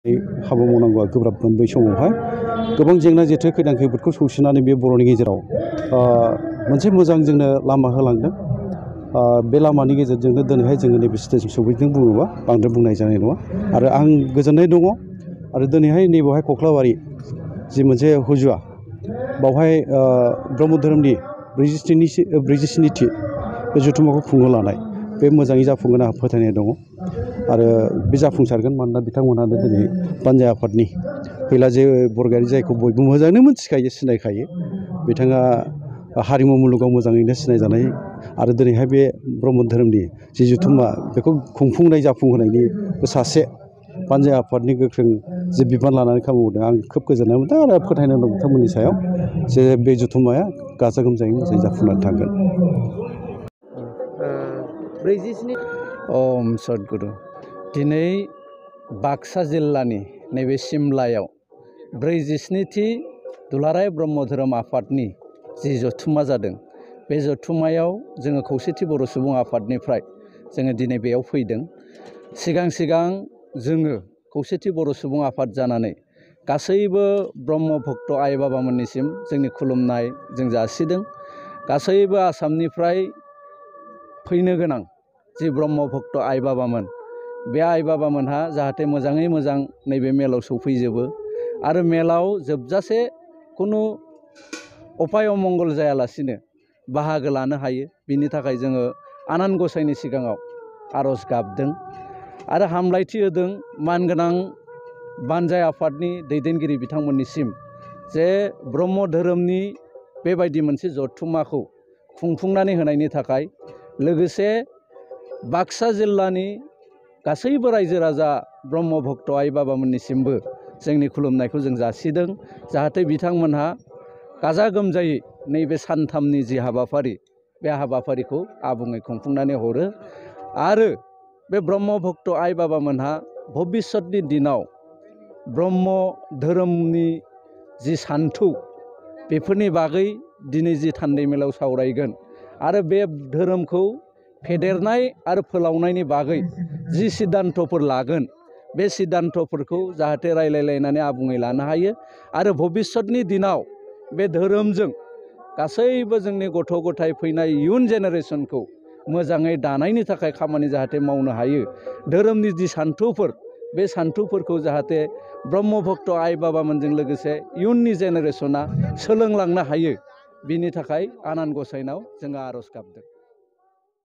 हाबा मावनांगौआ गोब्राबमोन बै समावहाय गोबां जेंना जेथो खैदां खैफोदखौ सौसिनानै बे बर'नि गेजेराव मोनसे मोजां जोंनो लामा होलांदों। बे लामानि गेजेरजोंनो दिनैहाय जोङो नैबे स्टेजसिम सौफैदों बुङोबा बांद्राय बुंनाय जानाय नङा। आरो आं गोजोननाय दङ। आरो दिनैहाय नैबेवहाय कख्लाबारि जि मोनसे हुजुवा बावहाय ब्रह्म धोरोमनि 47थि बे जथुम्माखौ खुंनो लानाय बे मोजाङै जाफुंगोन आंहा फोथायनाय दङ। आरो बे जाफुंसारगोन मानोना बिथांमोनहानो दिनै पान्जा आफादनि फैलाजे बरगयारि जायखौ बयबो मोजाङैनो मिथिखायो सिनायखायो। बिथाङा हारिमु मुलुगाव मोजाङैनो सिनायजानाय आरो दिनैहाय बे ब्रह्म धोरोमनि जि जथुम्मा बेखौ खुंफुंनाय जाफुंहोनायनि सासे पान्जा आफादनि गोख्रों जि बिबान लानानै खामानि मावदों आं खोब गोजोननाय मोनदों आरो फोथायनाय दं बिथांमोननि सायाव जे बे जथुम्माया गाजा गोमजायै मोजाङै जाफुंनानै थांगोन। ओम सद्गुरु दिनै बाक्सा जिल्लानि नैबे सिमलायाव 47थि दुलाराय ब्रह्म धोरोम आफादनि जि जथुम्मा जादों बे जथुम्मायाव जोङो खौसेथि बर' सुबुं आफादनिफ्राय जोङो दिनै बेयाव फैदों। सिगां जोङो खौसेथि बर' सुबुं आफाद जानानै गासैबो ब्रह्म भक्त आइ बाबामोननिसिम जोंनि खुलुमनाय जों जासिदों। गासैबो आसामनिफ्राय फैनो गोनां जि ब्रह्म भक्त आइ बाबामोन बे आइ बाबामोनहा जाहाथे मोजाङै मोजां नैबे मेलाव सौफैजोबो आरो मेलाव जोबजासे खुनु अपाय अमंगल जायालासिनो बाहागो लानो हायो बिनि थाखाय जोङो आनान गसाइनि सिगाङाव आर'ज गाबदों आरो हामलायथि होदों मानगोनां बानजाय आफादनि दैदेनगिरि बिथांमोननिसिम जे ब्रह्म धोरोमनि बेबायदि मोनसे जथुम्माखौ खुंफुंनानै होनायनि थाखाय लोगोसे बाक्सा जिल्लानि गासैबो रायजो राजा ब्रह्म भक्त आइ बाबामोननिसिमबो जोंनि खुलुमनायखौ जों जासिदों। जाहाथे बिथांमोनहा गाजा गोमजायै नैबे सानथामनि जि हाबाफारि बे हाबाफारिखौ आबुङै खुंफुंनानै हरो आरो बे ब्रह्म भक्त आइ बाबामोनहा भबिष्यतनि दिनाव ब्रह्म धोरोमनि जि सान्थौ बेफोरनि बागै दिनै जि थान्दै मेलाव सावरायगोन आरो बे धोरोमखौ फेदेरनाय आरो फोलावनायनि बागै जि सिद्धान्तफोर लागोन बे सिद्धान्तफोरखौ जाहाथे रायलायलायनानै आबुङै लानो हायो आरो भबिष्यतनि दिनाव बे धोरोमजों गासैबो जोंनि गथ' गथाय फैनाय इयुन जेनेरेसनखौ मोजाङै दानायनि थाखाय खामानि जाहाथे मावनो हायो। धोरोमनि जि सान्थौफोर बे सान्थौफोरखौ जाहाथे ब्रह्म भक्त आइ बाबामोनजों लोगोसे इयुननि जेनेरेसना सोलोंलांनो हायो बिनि थाखाय आनान गसाइनाव जोङो आर'ज गाबदों।